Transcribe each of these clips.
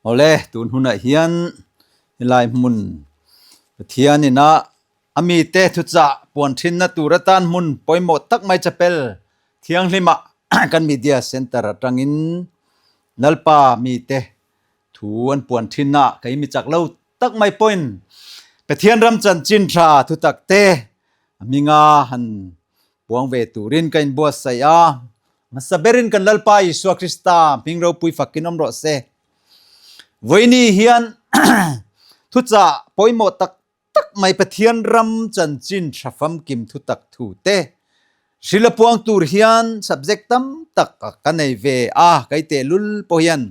Awle, tun hunah hian helai hmun Pathian ina a mite thuchah puan thinna tur atan hmun pawimawh tak mai chapel thianghlimah kan media center atangin Lalpa mite thu an puan thinna kei mi chak lo tak mai pawhin Pathian ram chanchin tha thutak te a hminga han Puang ve turin ka inbuatsaih a, hmasa berin kan Lalpa Isua Krista hming ropui fakin awm rawh se. Vawiini hian thuchah pawimawh tak tak mai Pathian ram chanchin tha famkim thutak thu te hril a puang tur hian subject tam tak ka nei ve a, kei tehlul pawh hian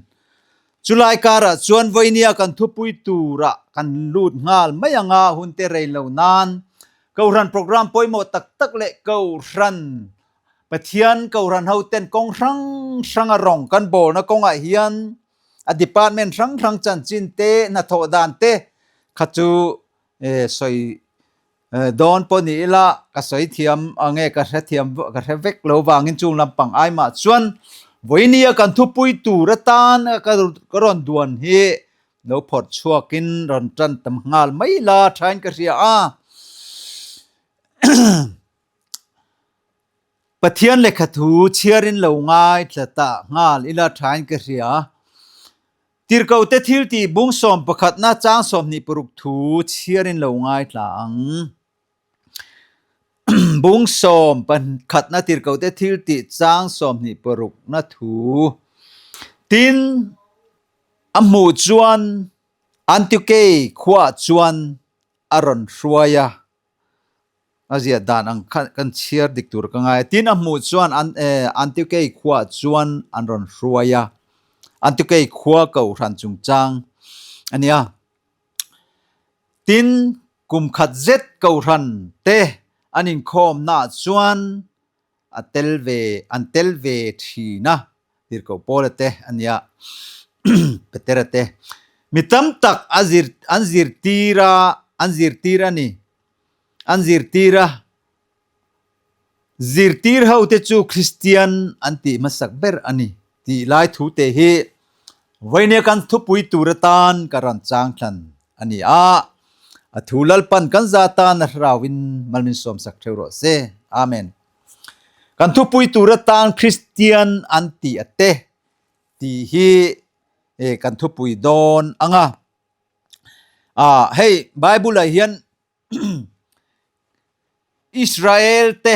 chulai karah chuan vawiinia kan thupui turah kan lut nghal mai anga hun te rei lo nan Kohhran program pawimawh tak tak leh Kohhran Pathian Kohhran hoten kawng hrang hranga rawng kan bawlna kawngah hian a department hrang hrang chanchin te, hnathawh dan te kha chu sawi dawn pawh ni ila ka sawi thiam ange ka hre thiam ka hre vek lo vangin chung lampang ai mah chuan vawinia kan thupui tur atan ka rawn duan hi Lo phawrh chhuakin rawn tan tam nghal mai la thain ka hria a. Pathian lehkha thu chhiarin lo ngai tla ta nghal ila thain ka hria. Tirhkohte thil tih bung 11na chang 26 thu chhiarin lo ngai tla ang. Bung 11na tirhkohte thil tih chang 26na thu. Tin, A hmuh chuan Antiokei khuaah chuan a rawn hruai a, a ziah dan ang kha kan chhiar dik tur ka ngai a. Tin, a hmuh chuan Antiokei khuaah chuan an rawn hruai a, Antiokei khua kohhran chungchang a nia. Tin, kum khat zet kohhran te an inkhawmnaah chuan a tel ve an tel ve thin a, Tirhkoh Paula te a nia, Petera te. Mi tam tak a zir an zirtir a, an zirtir a ni. An zirtir a, zirtir ho te chu Kristian an tih hmasak ber a ni tih lai thu te hi vawinia kan thupui tur atan ka rawn chang thlan a ni a, a thu Lalpan kan za tan a hrauvin mal min sawmsak theuh rawh se. Amen. Kan thupui tur atan Kristian an tih a te tih hi kan thupui dawn ang a. Hei Bible ah hian Israel te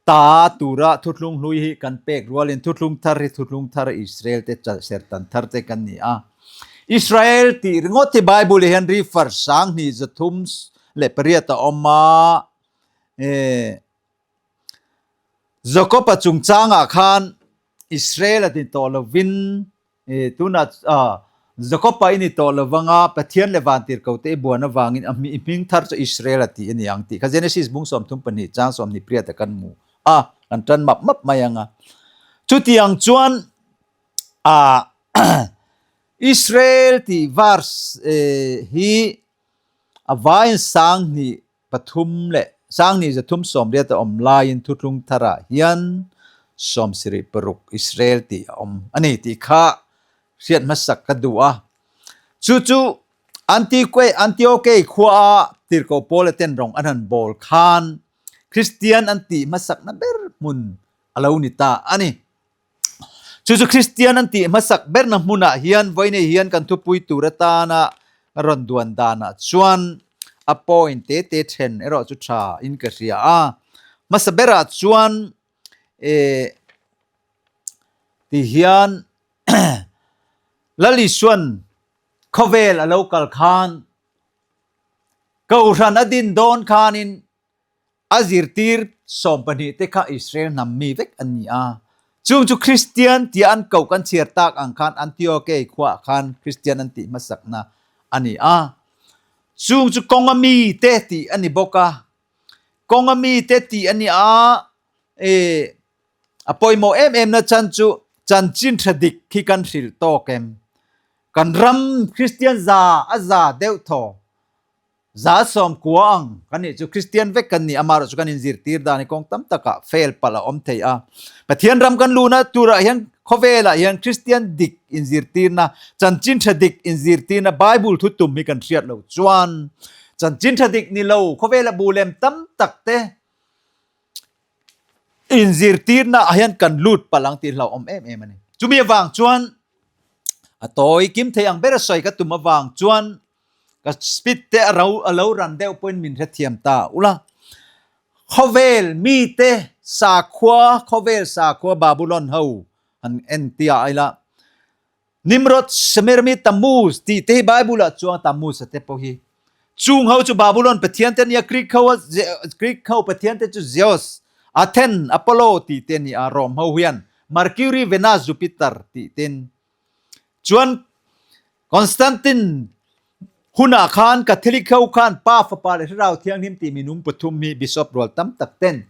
ta tura thuthlung hlui hi kan pek rualin thuthlung thar hi thuthlung thar Israel te sertan thar te kan ni a. Israel tih ringawt hi Bible ah hian refer 2308 a awm a. Jacob-a chungchangah khan Israel a ti tawh lovin Tunah Jacob-a i ni tawh lo vanga Pathian leh Vantirhkote i buan avangin a i hming thar chu Israel a ti a ni ang tih kha Genesis bung 32 chang 28 a kan hmu a, kan tan map map mai ang a. Chutiang chuan Israel tih verse hi a vaiin 1000 pathum leh 2380 a awm laiin Thuthlung Tharah hian 76 Israel tih a awm a ni tih kha hriat hmasak ka duh a. Chu chu Antiokei khuaa Tirhkoh Paula ten rawng an han bawl khan Kristian an tih hmasakna ber hmun a lo ni ta a ni. Chu chu Kristian an tih hmasak berna hmunah hian vawiinei hian kan thupui tur atana rawn duan danah chuan a point te te then erawh chu tha in ka hria a. Hmasa berah chuan eh ti hian Lal Isuan khawvel a lo kal khan Kohhran a din dawn khanin A zirtir 12 te kha Israel hnam mi vek an ni a. Chung chu Kristian tia an koh kan chhiar tak ang khan Antiokei khuaah khan Kristian an tih hmasakna a ni a. Chung chu kawnga mi te tih a ni bawk a. Kawnga mi te tih a ni a, e, a pawimawh em em na chan chu chanchin tha dik khi kan hrilh tawk em? Kan ram Kristian za a za deuh thaw. 90% ang kan nih chu Kristian vek kan ni amaherawh chu kan inzirtir dan hi kawng tam takah fail palh a awm thei a. Pathian ram kan luhna turah hian Khawvelah hian Kristian dik inzirtirna, chanchin tha dik inzirtirna Bible thu tum hi kan hriat lo chuan chanchin tha dik ni lo khawvela bu lem tam tak te inzirtirna ah hian kan lut palh ang tih hlauhawm em em a ni. Chumi avang chuan a tawi kim thei ang bera sawi ka tum avang chuan ka speed te a ro a lo ran deuh pawhin min hrethiam ta ula. Khawvel mite sakhua khawvel sakhua Babulon ho an en tia a ila. Nimrod, Semermi, Tammuz tih te hi Bible ah chuang Tammuz a te pawh hi. Chung ho chu Babulon pathian te ania Greek ho a Greek ho pathian te chu Zeus, Athen, Apollo tih te ania Rome ho hian Mercury, Venus, Jupiter tih ten Chuan Constantine hunah khan Catholic ho khan Pa, Fapa leh Thlarau Thianghlim tih minung pathum hi Bishop rual tam tak ten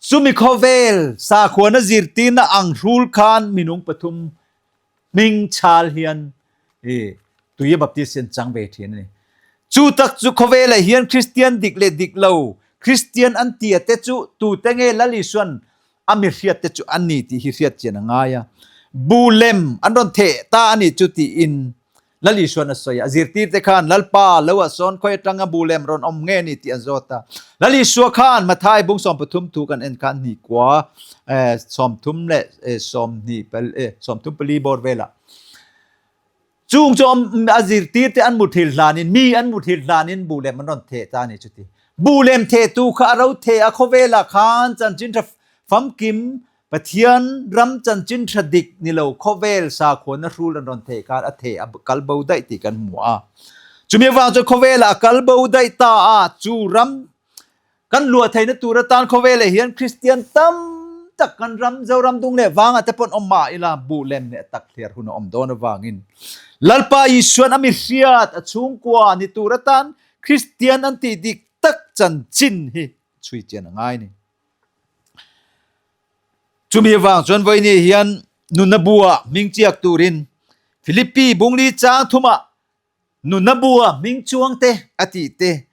chumi khawvel sakhuana zirtirna ang hrul khan minung pathum hming chhal hian i tuia Baptist hi an chang ve thin a ni. Chu tak chu khawvelah hian Kristian dik leh dik lo, Kristian an tia te chu tute nge Lal Isuan a mi hriat te chu an ni tih hi hriat chian a ngai a. Bu lem an rawn theh ta a ni chu tiin Lal Isuan a sawi a. A zirtir te khan Lalpa lo ah sawn khawi atanga bu lem rawn awm nge ni tih an zawt a. Lal Isua khan Mathai bung 13 thu kan en khan hnih kua 30 leh 34 bawr velah Chung chu a zirtirte an muthil hlanin, mi an muthil hlanin buh lem an rawn theh ta a ni chuti. Buh lem thehtu kha a ro theh a, khawvelah khan chanchin tha famkim, Pathian ram chanchin tha dik ni lo khawvel sakhuana hrul an rawn theh khan a theh a kal bo daih tih kan hmu a. Chumi avang chuan khawvelah a kal bo daih ta a, chu ram Kan luah theihna tur atan khawvelah hian Kristian tam tak kan ram Zoram dung leh vangah te pawn awm mah ila buh lem leh tak thliar hun a awm dawn avangin Lalpa Isuan a mi hriat a chhungkua ni tur atan Kristian an tih dik tak chanchin hi chhui chian a ngai ni. Chumi avang chuan vawiini hian nunna buah hming chiak turin Philippi bungli chang thumah Nunna bua hming chuang te a tih te,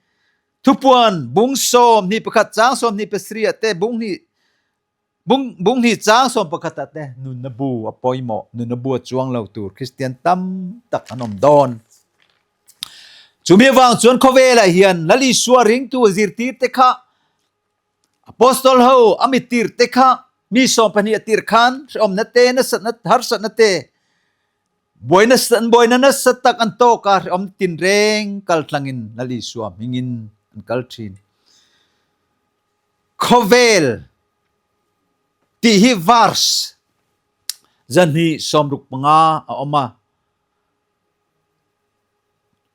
thupuan bung 21 chang 27 ah te, bung hnih bung bung hnih chang 11 ah te nunna bu a pawimawh, nunna bu a chuang lo tur Kristian tam tak an awm dawn. Chumi avang chuan khawvelah hian Lal Isua ringtu a zirtir te kha Apostol ho a mi tir te kha mi 12 a tir khan hrehawmna te, nasatna harsatna te Buaina an buaina nasa tak an tawk a, hrehawm tinreng kal tlangin Lal Isua hmingin an kal thin. Khawvel tih hi verse 265 a awm a.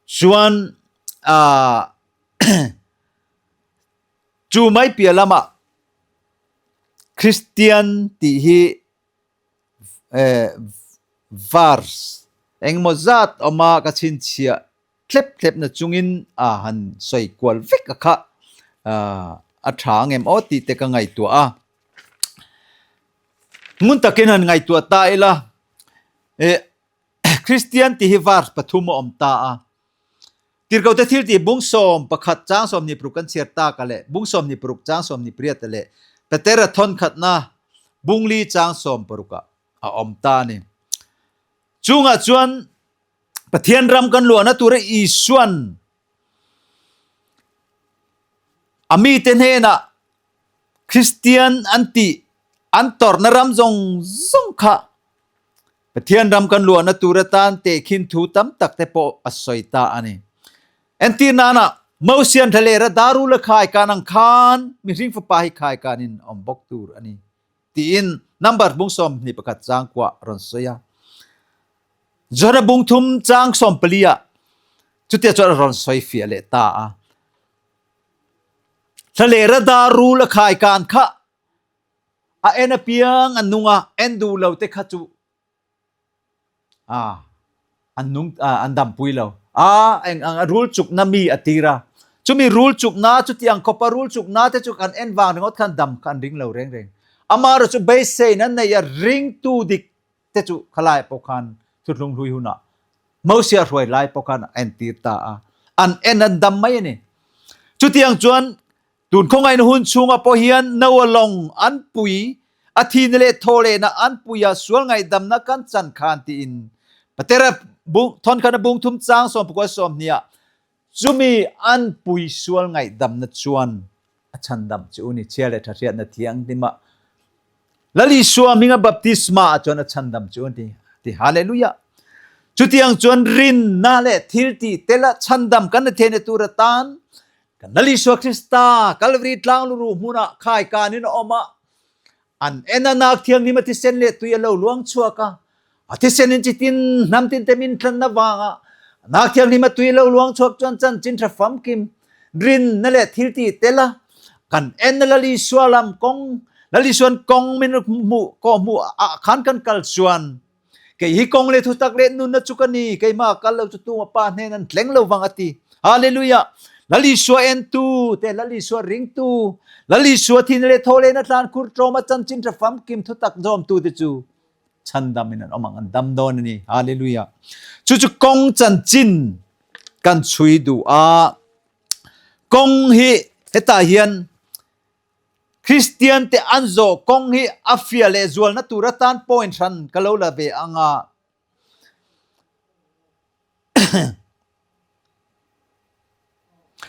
Chuan chu mai piah lamah Kristian tih hi verse engemaw zat awm a ka chhinchhiah thlep thlep na chungin a han sawi kual vek a kha a tha ang em aw tih te ka ngaihtuah a ngun takin han ngaihtuah ta ila Kristian tih hi verse pathum a awm ta a. Tirhkohte thil tih bung 11 chang 26 kan chhiar tak a leh bung 26 chang 18 a leh Petera thawn khatna bung li chang 16 ah a awm ta a ni. Chungah chuan Pathian ram kan luahna tura Isuan a mite hnenah Kristian an tih an tawrhna ram zawng zawng kha Pathian ram kan luahna tur atan tehkhin thu tam tak te pawh a sawi ta a ni. Entir nana Mosian thlalera darul a khai kan ang khan mihring fapa hi khai kanin awm bawk tur a ni tiin number bung 21 chang kuah rawn sawi a. Johana bung thum chang 14 ah chutia chuan a rawn sawi fiah leh ta a. Thlalera darul a khai kan kha A en apiang an nung a, en duh lo te kha chu a an nung an dampui lo. A eng ang a rul chukna mi a tir a. Chumi rul chukna chutiang khawpa rul chukna te chu kan en vang ringawt khan dam kha an ring lo reng reng. Amaherawhchu beiseina nei a ringtu dik te chu khalai pawh khan thuthlung hlui hunah Mosia hruai lai pawh khan a entir ta a. An en an dam mai a ni. Chutiang chuan Tun khawngaihna hun chhungah pawh hian Noah lawng an pui. A thihna leh thawhlehna anpuia sual ngaihdamna kan chan khan tiin Patera bung thawnkhan a bung thum chang sawmpakua sawmhnih ah chumi anpui sual ngaihdamna chuan a chhandam chu u ni. Chhia leh tha hriatna thianghlim ah Lal Isua hminga baptisma ah chuan a chhandam chu a ni ti. Hallelujah! Chutiang chuan rinna leh thiltih tel ah chhandam kan ni theihna tur atan kan Lal Isua Krista Kalvari tlang luruh hmunah khaikan in a awm a, An en a nak thianghlim a thisen leh tui a lo luang chhuak a, a thisen in chitin hnam tin te min tlanna vanga nak thianghlim a tui a lo luang chhuak chuan chanchin tha famkim rinna leh thiltih tel a kan en a Lal Isua lam kawng Lal Isuan kawng min hmuh kawh hmuh ah khan kan kal chuan Kei hi kawng le thutak le nunna chu ka ni, keimah kal lo chu tuma pa hnen an tleng lo vang a ti. Hallelujah! Lal Isua entu te, Lal Isua ringtu, Lal Isua thin le tho le na tlan khur tlawm a chanchin tha famkim thutak zawmtu te chu chhandam in an awm ang, an dam dawn a ni. Hallelujah! Chu chu kawng chanchin kan chhui duh a. Kawng hi hetah hian Kristian te an zawh kawng hi a fiah leh zualna tur atan point hran ka lo la ve ang a.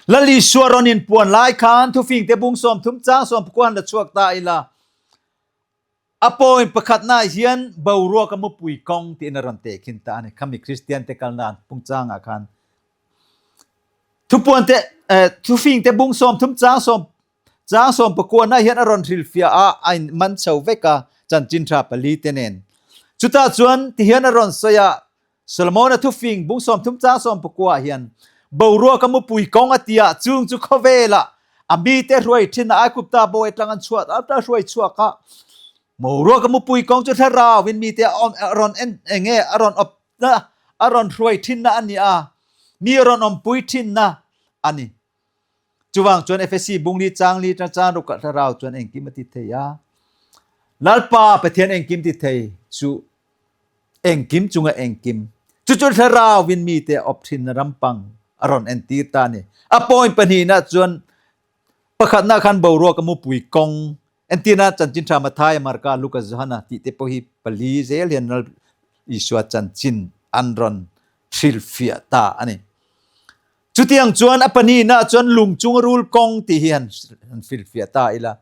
Lal Isua rawn inpuan lai khan thufing te bung 30 chang 19 han la chhuak ta ila. A point pakhatna hian boruak a mupui kawng tiin a rawn tehkhin ta a ni. Khami Kristian te kalna an pungchangah khan thupuan te thufing te bung 30 chang sawm chang sawm pakuana hian a rawn hrilhfiah a, a in man chho vek a chanchin tha pali te nen. Chutah chuan tihian a rawn sawi a, Solomona thufing bung 30 chang 19 ah hian boruak a mupui kawng a tia chung chu khawvelah a mite hruai thin a Aigupta bawi atang an chhuat a hruai chhuak a boruak a mupui kawng chu thlarau in mite a rawn en enge a rawn awp na a rawn hruai thin na ani a mi a rawn awmpui thin na ani Chuvang chuan Efesi bungli changli tang chang ruk ah thlarau chuan engkim a ti thei a. Lalpa Pathian engkim ti thei chu engkim chunga engkim. Chu chu thlarau in mi te awp thin na rampang a rawn entir ta ni. A point pahnihna chuan pakhatna khan boruak a mupui kawng entirna chanchin tha Mathaia, Marka, Luka, Johana tih te pawh hi pali zel hian Lal Isua chanchin an rawn hrilhfiah ta a ni. Chutiang chuan a pahnihna chuan lung chung rul kawng tih hi han han hrilhfiah ta ila.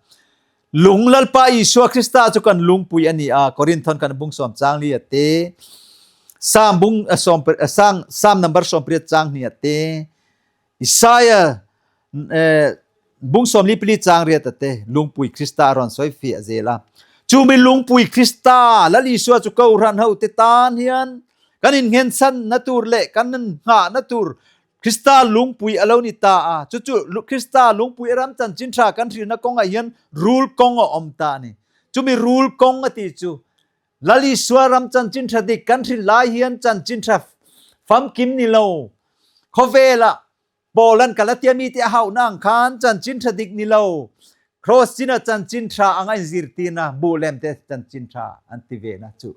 Lung Lalpa Isua Krista chu kan lungpui a ni a, Korinthon kan bung sawm chang li a te, Sam bung sawm sang Sam number 18 chang hnih a te, Isaiah bung sawm li pali chang riat a te, lungpui Krista a rawn sawi fiah zel a. Chu mi lungpui Krista Lal Isua chu kohhran ho te tan hian Kan innghensan na tur leh kan nghah na tur Krista lungpui a lo ni ta a. Chu chu Krista lungpui a ram chanchin tha kan hrilhna kawngah hian rul kawng a awm ta a ni. Chumi rul kawng a ti chu Lal Isua ram chanchin tha dik kan hrilh lai hian chanchin tha famkim ni lo khawvelah Paul an Galatia mite a hauhna ang khan chanchin tha dik ni lo Cross chin a chanchin tha ang a inzirtirna buh lem te chanchin tha an ti ve na chu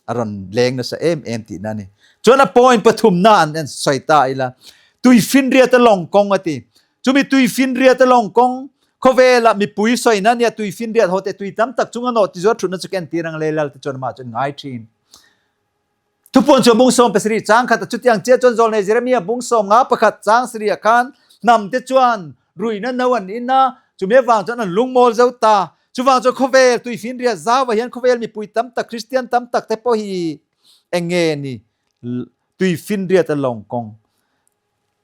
a rawn leng nasa em em tihna a ni. Chuan a point pathumna an an sawi ta ila tuifinriat a lawng kawng a ti. Chumi tuifinriat a lawng kawng khawvela mipui sawina nia tuifinriat ho te tui tam tak chunga nawh ti zuar thutna chu ken tir ang lelal te chuan amah chuan ngai thin. Thupuan chu bung 17 chang khat a chutiang chiah chuan zawlnei Jeremia bung 51 chang sarih ah khan hnam te chuan ruihna no an in a, chumi avang chuan an lungmawl zo ta. Chuvang chuan khawvel tuifinriat zauah hian khawvel mipui tam tak Kristian tam tak te pawh hi eng nge ni tuifinriat a lawng kawng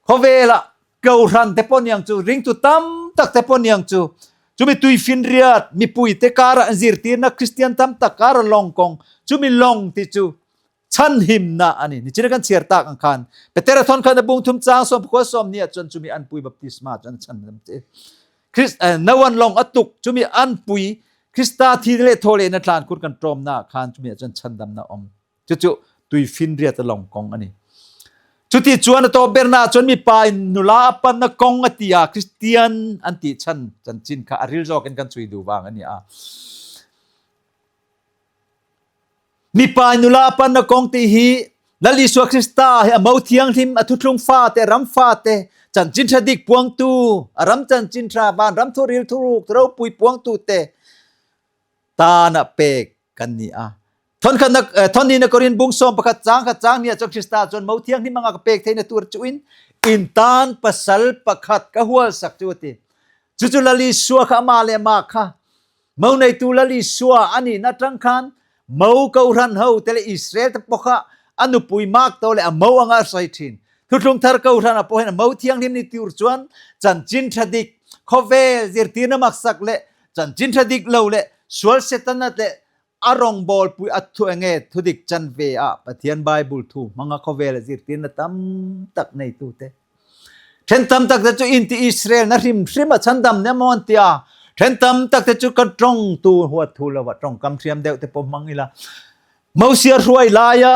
Khawvelah kohhran te pawh niang chu, ringtu tam tak te pawh niang chu, chumi tuifinriat mipui te karah an zirtirna Kristian tam tak kara lawng kawng, chumi lawng ti chu chhanhimna a ni. Nichina kan chhiar tak ang khan Petera thawn khan a bung thum chang sawm pakua sawm ni ah chuan chumi anpui baptisma chuan a chhandam che. Christ, eh, no an lawng a tuk chumi anpui Krista thi leh thaw leh na tlan kur kan ṭawmna khan chumi ah chuan chhandamna awm. Cucu tuifinriat a lawng kong a ni. Cuti chuan a tawp berna ah cun mipa in nula a pan na kong a ti ah Christian an ti chan chanchin kha a ril zawk in kan chui duh vang a ni a. Mipa in nula a pan na kong ti hi Lal Isua Krista hi a mo thianghlim a thuthlung fate ram fate chanchin tha dik puangtu a ram chanchin tha van ram thuril thuruk ropui puangtu te. Tana pek kan ni a. Thonkhatnak thonina Korin bung som pakhat chang khat chang nia chuan Krista chuan mo thianghlim anga ka pek theina tur chuin in tan pasal pakhat ka hual sak chu ati. Chu chu Lal Isua kha ama le ma kha mo neitu Lal Isua ani na tang khan mo kohhran ho te le Israel te pawh kha a nupui mak to le a mo anga sawi thin. Thuthlung thar kohhran a pawh hian a mo thianghlim ni tur chuan chanchin tha dik khawvel zirtirna maksak le Chanchin tha dik lo le sual Setana te a rawngbawl pui a thu enge thudik chan ve a Pathian Bible thu hmanga khawvel a zirtirna tam tak neitu te. Then tam tak te chu inti Israel na hrim hrim a chhandam ne maw an tia. Then tam tak te chu kan tawng tu huat thu lo a tawngkam hriam deuh te pawh hmang ila. Mosia hruai laia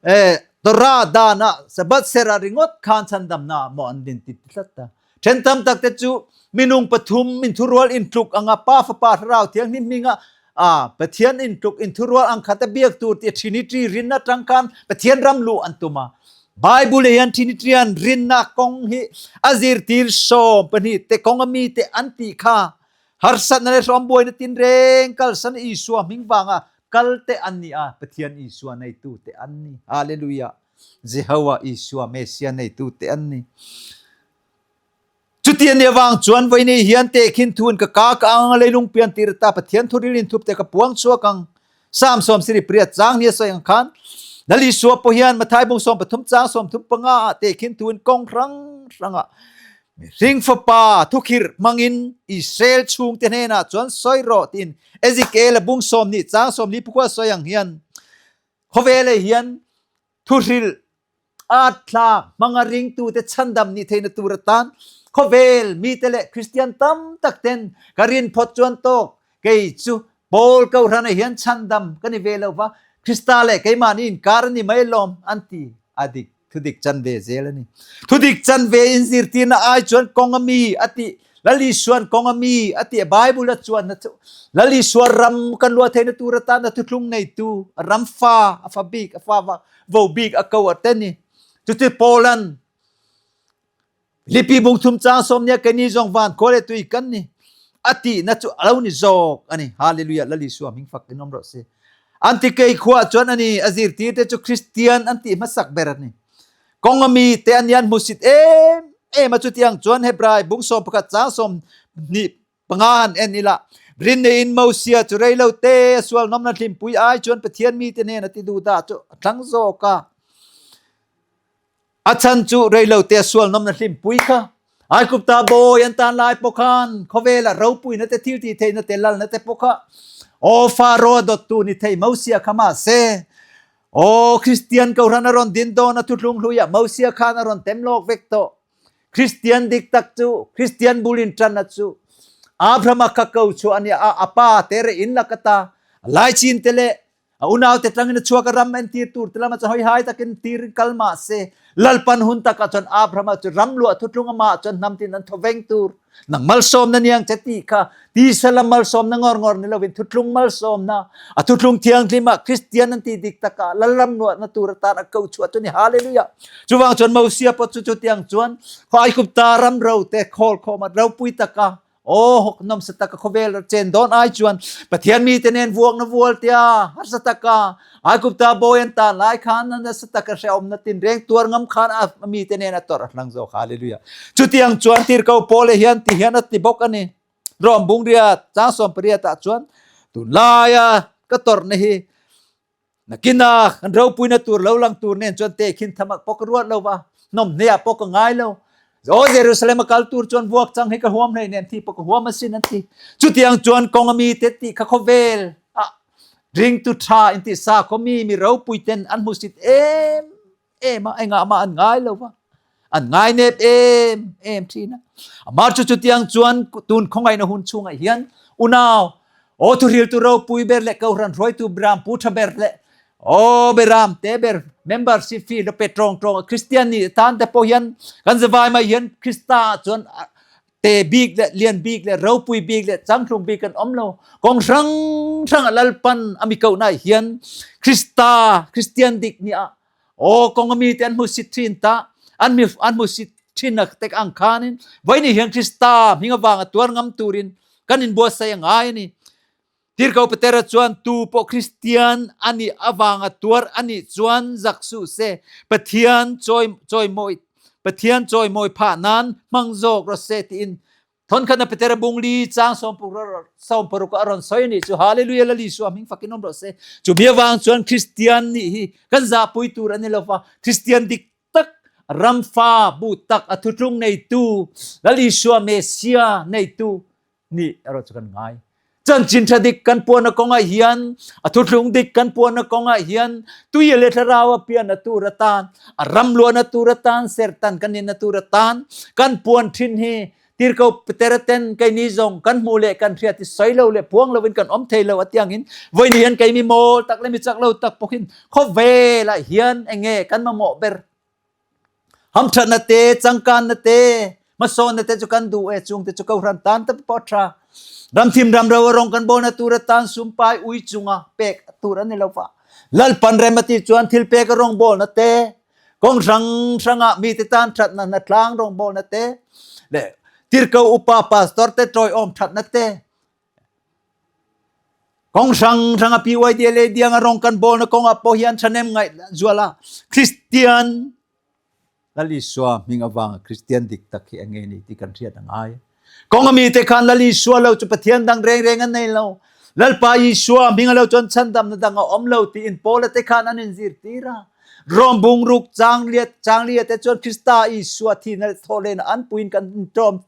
eh Torah dana Sabbath sera ringawt khan chhandamna maw an din ti tlat ta. Ṭhen tam tak te chu minung pathum inthurual intluk anga Pa Fapa Thlarau Thianghlim hminga a Pathian intluk inthurual ang khat a biak tur tih Trinity rinna ṭang khan Pathian ram luh an tum a. Bible hian Trinitarian rinna kawng hi a zirtir 12 te kawng a mite an tih kha harsatna leh hrawm buaina tinreng kalsan Isua hming vanga kal te an ni a, Pathian Isua neitu te an ni. Hallelujah. Jehovah Isua Messiah neitu te an ni. Chuti ani awang chuan voini hian tehkhin thun ka ka ka ang leilung pian tir ta Pathian thuril in thup te ka puang chuak ang. Sam som siri priya chang ni soi ang khan Lal Isua pawh hian Mathai bung som pathum chang som thum panga ah tehkhin thun kawng hrang hranga mihring fapa thukhir hmangin Israel chhungte hnenah chuan sawi rawh tiin Ezekiel a bung som ni chang som li phukua sawi ang hian Khawvele hian thuhril atla hmanga ringtute chhandam nih theihna tur atan khawvel mite leh Kristian tam tak ten ka rin phawt chuan tawk kei chu Paul kohhran ah hian chhandam ka ni ve lo va Krista leh keimahni inkar a ni mai lawm an ti a dik Thudik chanve zel a ni. Thudik chanve inzirtirna ai chuan kawng a mi a tih Lal Isuan kawng a mi a tih Bible a chuanna chu Lal Isua ram kan luah theihna tur atan a thuthlung neitu a ram fa a fa bik a fa vo bik a ko a te ni. Chuti Paulan Lipi bung thum chang sawm nia keini zawng van khua le tui kan ni a tihna chu a lo ni zawk a ni. Hallelujah Lal Isua hming fak in awm rawh se. An ti kei khua chuan ani a zirtir te chu Christian an tih hmasak ber a ni. Kawng a mi te an hian hmusit em em a chutiang chuan Hebrai bung sawm pakhat chang sawm hnih panga han en ila rin neiin Mosia chu rei lo te a sual nawmna hlimpui ai chuan Pathian mite hnen a ti duh dah chu a thlang zawk a. A chan chu reilote a sual nawmna hlimpui kha. Aigupta bawi an tan lai pawh khan khawvela ropuina te thil tih theihna te lalna te pawh kha aw Faro a dawttu ni thei Mosia kha mahse aw Kristian kohhran a rawn din dawn a thuthlung hluiah Mosia khan a rawn tem lawk vek tawh. Kristian dik tak chu Kristian bul in ṭanna chu Abrahama kha ko chu a nia a a pa te re in lak ata laichin te leh A unaute tlangin a chhuak a ram entir tur te lama chu hawihai takin tirin kal mah se Lalpan hun takah chuan Abrahama chu ram luah thutlung amah chuan hnam tin an thawveng tur nang malsawmna niang che tih kha tisa lam malsawmna ngawr ngawr ni lovin thutlung malsawmna a thutlung thianghlim ah Kristian an tih dik takah Lalram luahna tur atan a ko chhuah chu ni Hallelujah chuvang chuan Mosia pawh chu chutiang chuan khaw Aigupta ram ro te khawl khawm a ropui taka Aw hawk nawmsa taka khawvel chen dawn ai chuan Pathian mite nen vuakna vual tia harsa taka Aigupta bawi an tan lai khan nasa taka hrehawmna tinreng tuar ngam khan a mite nen a tawrh a hlang zawk. Hallelujah. Chutiang chuan tirhkoh Paul hian ti hian a ti bawk a ni. Rom bungriat chang 18 ah chuan tunlaia ka tawrhna hi Nakinah kan ropuina tur lo lang tur nen chuan tehkhin tham ah pawh ka ruat lo va, hnawmhne ah pawh ka ngai lo. Aw Jerusalem a kal tur chuan vuak chang hi ka huam hlei nen thi pawh ka huam asin an ti. Chutiang chuan kawng a mi te tih kha khawvel ah ringtu tha inti sakhaw mi mi ropui ten an hmusit em em a, engah mah an ngai lo va. An ngai nep em em thin a. Amah chu chutiang chuan tun khawngaihna hun chhungah hian unau aw thuhriltu ropui ber leh kohhran hruaitu beram pu tha ber leh aw beram te ber membership fee la pe tawng tawng a Kristian nih tan te pawh hian kan zavai mai hian Krista ah chuan te bik leh lian bik leh ropui bik leh changtlung bik kan awm lo. Kawng hrang hrang a Lalpan a mi kohna hian Krista Kristian dik ni ah Aw kong a mi te an hmusit thin ta an mi an hmusit thin a tek ang khanin vaini hian Krista hming avanga tuar ngam turin kan in buatsaih a ngai ani. Tirhkoh Petera chuan tu pawh Kristian a nih avanga tuar a nih chuan zak suh se, Pathian chawi chawimawi Pathian chawimawi phah nan hmang zawk rawh se tiin Thonkhatna Petera bung li chang 16 a rawn sawi a nih chu. Hallelujah Lal Isua hming fakin awm rawh se. Chumi avang chuan Kristian nih hi kan zahpui tur a ni lova, Kristian dik tak ramfa bu tak a thutlung neitu Lal Isua Messia neitu nih erawh chu kan ngai. Chanchin ṭha dik kan puanna kawngah hian, a thuthlung dik kan puanna kawngah hian, tui le thlarau a pianna tur atan, a ram luahna tur atan, sertan kan inna tur atan, kan puan ṭhin hi tirko Petera ten keini zong kan hmuh le kan hriat hi sawi lo le puang loin kan awm thei lo a tiangin voini hian kei mi mawl tak le mi chak lo tak pawhin khawvel ah hian enge kan mamawh ber Hamṭhatna te, cangkanna te, hmasawnna te cu kan duh e chung te cu kohhran tan te pawh a ṭha. Ramthim ramro a rong kan bawlna tur atan sumpai ui cunga pek tur an ni lo fa. Lalpan rem a ti chuan thil pek a rawngbawlna te, kong hrang hrang ah mi te tan ṭhatna hnatlang rawngbawlna te, le tirhkoh upa pastor te ṭawiawm ṭhatna te, Kong hrang hrang a PYD le diang a rong kan bawl na kong ah pawh hian ṭhahnem ngaih zual a Christian Lal Isua hming avanga Christian dik tak hi enge ni ti kan hriat a ngai. Kong a mi te khan Lal Isua lo chu Pathian dang reng reng an nei lo. Lalpa Isua hming a lo chuan chhandamna dang a awm lo tiin Paula te khan an inzirtir a. Rom bungruk chang liat chang lia te chuan Krista Isua thihna leh thawhlehna an puiin kan inṭawm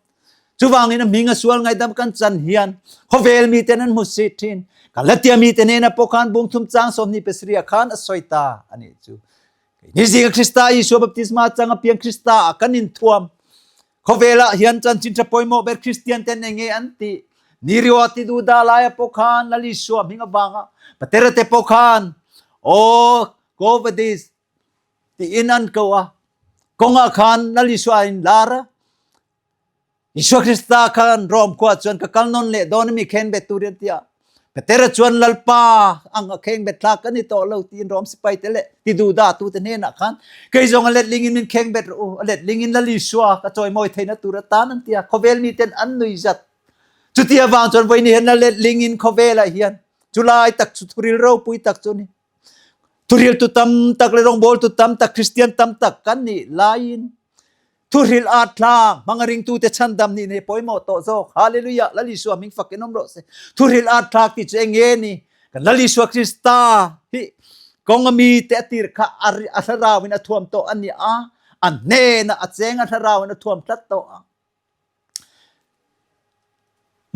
Chuvangin a hming a sual ngaidam kan chan hian khawvel miten an hmusit thin. Galatia mite hnena pawh khan bung thum chang 27 ah khan a sawi ta a nih chu. Ni zinga Krista Isua baptisma chang a piang Krista ah kan inthuam. Khawvel ah hian chanchin tha pawimawh ber Kristian ten enge an tih. Ni riwa ti du da lai ah pawh khan Lal Isua hming avanga Patera te pawh khan aw Quo Vadis tiin an ko a. Kongah khan Lal Isua in lar a. Isua Krista khan Rom khua chuan ka kal nawn leh dawn ami khen bet tur an ti a. Petera chuan Lalpa ang a kheng bet thlak ka ni tawh lo tiin Rom sipai te leh ti duhdah tu te hnenah khan kei zawng a letling in min kheng bet rawh u, a letling in Lal Isua ka chawimawi theihna tur atan an ti a. Khawvel mi ten an nui zat. Chuti avang chuan vawiin hian a letling in khawvel ah hian chulai tak chu thuril ropui tak chu a ni. Thuhriltu tam tak le rawngbawltu tam tak Kristian tam tak kan nih laiin thuhril at tlang hmanga ringtute chhandam nih nei pawimawh tawh zawk. Hallelujah! Lal Isua hming fak in awm rawh se. Thuhril at thlak ti chu enge ni? Kan Lal Isua Krista hi kong a mi te a tir kha a thlarau in a thuam tawh a ni a, a hnenah a cheng a thlarau in a thuam tlat tawh a.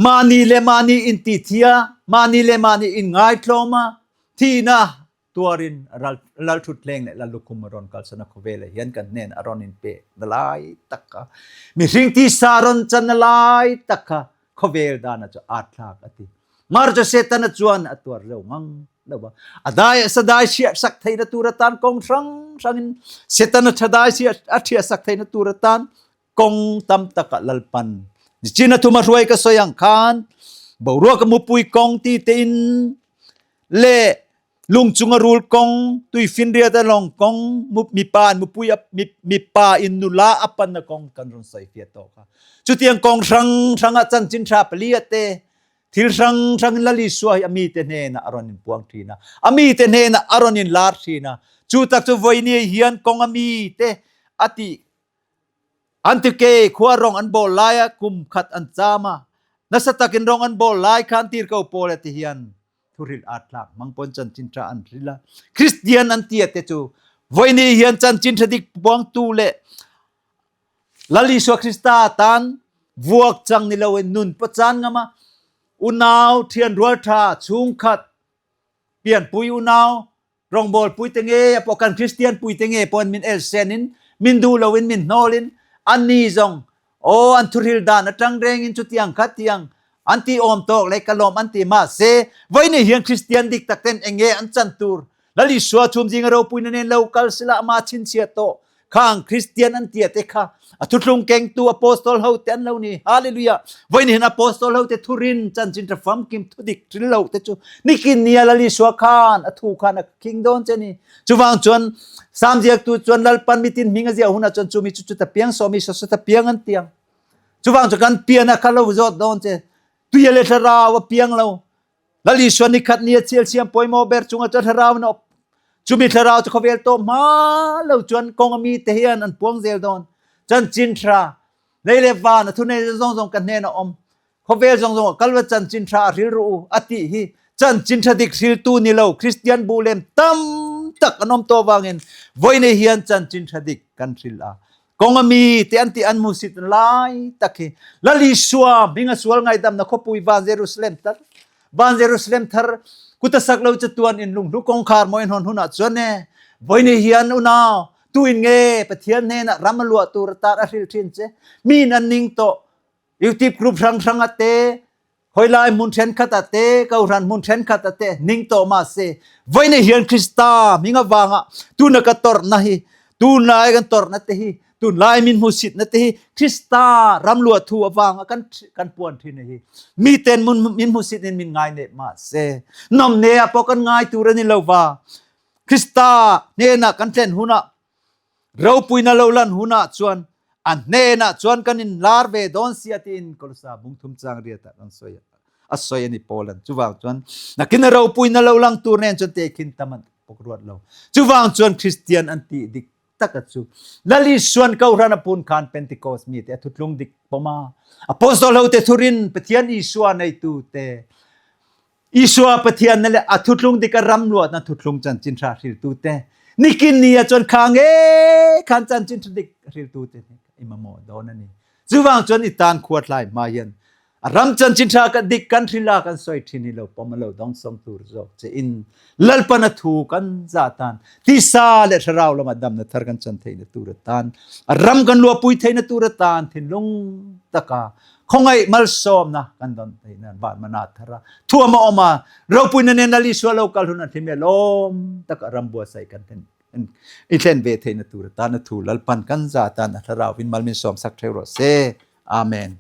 Mahni le mahni inti thia, mahni le mahni in ngaitlawm a, thihna tuarin lalṭhutthleng leh lallukhum a rawn kalsan a khawvel ah hian kan hnen a rawn inpe na lai tak kha mihring tisa rawn chan na lai tak kha khawvel dana chu âtthlak a ti. Mar chu Setana chuan a tuar lo ngang lo va. A dai sadai hriat sak theihna tur atan kawng hrang hrangin Setana ṭhadai a ṭhiah sak theihna tur atan kong tam takah Lalpan nichin a thuma hruai ka sawi ang khan boruak a mupui kong ti tein le lung chunga rul kong tuifinriat a long kong mipa in mupui mipa in nula a pan na kong kan rawn sawi fiah tawh kha chutiang kong hrang hranga chanchin tha pali ate thil hrang hrang in Lal Isua hi a mite hnenah a rawn in puang thin a a mite hnenah a rawn in lar thin a chu tak chu voini hian kong a mite ati An tike khua rong an bawl lai ah kum khat an caam a nasa takin rong an bawl lai kha an tir ko pawl a ti hian thuhril aa tlak hmang pawn chanchin ṭha an hril a Christian an ti te cu voini hian chanchin ṭha dik puangtu le Lal Isua Krista tan vuak cang ni loin nun pacaan ngama unau ṭhian rual ṭha chungkhat pianpui unau Rawngbawl pui te nge pawh kan Christian pui te nge pawn min el sen in min duh lo in min hnawl in anni zong aw an thuhril dan atang reng in chutiang kha tiang an ti awm tawk le ka lawm an ti mahse voini hian Christian dik tak ten enge an chan tur Lal Isua chhum zinga ropui na nen lo kal sila ama chhinchhiah tawh Khang Christian an tia te kha a thutlung kengtu apostol ho te an lo ni. Hallelujah. Voin hin apostol ho te thurin chanchin tha famkim thudik thil lo te chu nikin nia Lal Isua khan a thu khan a king dawn che ni. Chuwang chuan Sam ziak tu chuan Lalpan mitin hming a zia huna chuan chumi chu chu ta piang sawmi so so ta piang an tiang. Chuwang chu kan pian a kha lo zawt dawn che. Tuia le thlarau a piang lo. Lal Isua nikhat ni a thil siam pawimawh ber chunga chuan thlarau in a awp. Chumi thlarau chu khawvel tawp hma lo chuan kawng a mi te hian an puang zel dawn. Chanchin tha lei le van a thunei zawng zawng ka hnen a awm. Khawvel zawng zawng ah kal va chanchin tha a hril rawh u a tih hi chanchin tha dik hriltu ni lo Kristian bu lem tam tak an awm tawh vangin vawiin hian chanchin tha dik kan hril a. Kawng a mi te an ti an hmusit lai tak hi Lal Isua hming a sual ngaidamna khawpui van Jerusalem tar van Jerusalem thar kuta sak lo chatuan in lunghlu kawngkhar maw in hawn hunah chuan e vawiin hian unau tu in nge Pathian hnenah ram a luah tur atan a hril thin che mi in an ning tawh YouTube group hrang hrang ah te Hawilai hmun ṭhenkhat ah te, kohhran hmun ṭhenkhat ah te ning tawh mah se, voine hian Krista hming avanga tuna ka tawrhna hi, tunlai kan tawrhna te hi, tunlai min hmuhsitna te hi Krista ram luah thu avanga kan kan puan ṭhin hi. Miten min hmuhsit in min ngai nep mah se, nomne ah pawh kan ngai tur a ni lo va. Krista hnenah kan thlen hunah Ropuina lo lan hunah chuan a hnenah chuan kan in lar ve dawn sia tiin Kolosa bung thum chang riatah kan sawi a sawi a ni Paulan. Chuvang chuan nakin a ropuina lo lang tur nen chuan tehkhin tam an pawk ruat lo. Chuvang chuan Christian an tih dik taka chu Lal Isuan kohhran a pun khan Pentecost mi te a thutlung dik pawm a. Apostol ho te thurin Pathian Isua neitu te Isua Pathian na le a thutlung dik a ram luatna thutlung chanchin ṭha hriltu te nikin ni ah cun kha nge khan chanchin ṭha dik hriltu te i mamawh dawn a ni. Chuvang chuan i tan khua thlai hma hian a ram chanchin ṭha ka dik kan hril a kan sawi ṭhin hi lo pawm a lo dong song tur zawk che in Lalpan a thu kan za tan tisa le thlarau lama damna thar kan chan theihna tur atan a ram kan luahpui theihna tur atan thinlung taka Khongai malsawmna kan don theihna van mana thara thuam a awm a ropuina nen Lal Isua lo kal hun a thim e lawm tak a ram buatsaih kan then i thlen ve theihna tur atan a thu Lalpan kan za tan a thlarau in mal min sawm sak theu rawh se. Amen.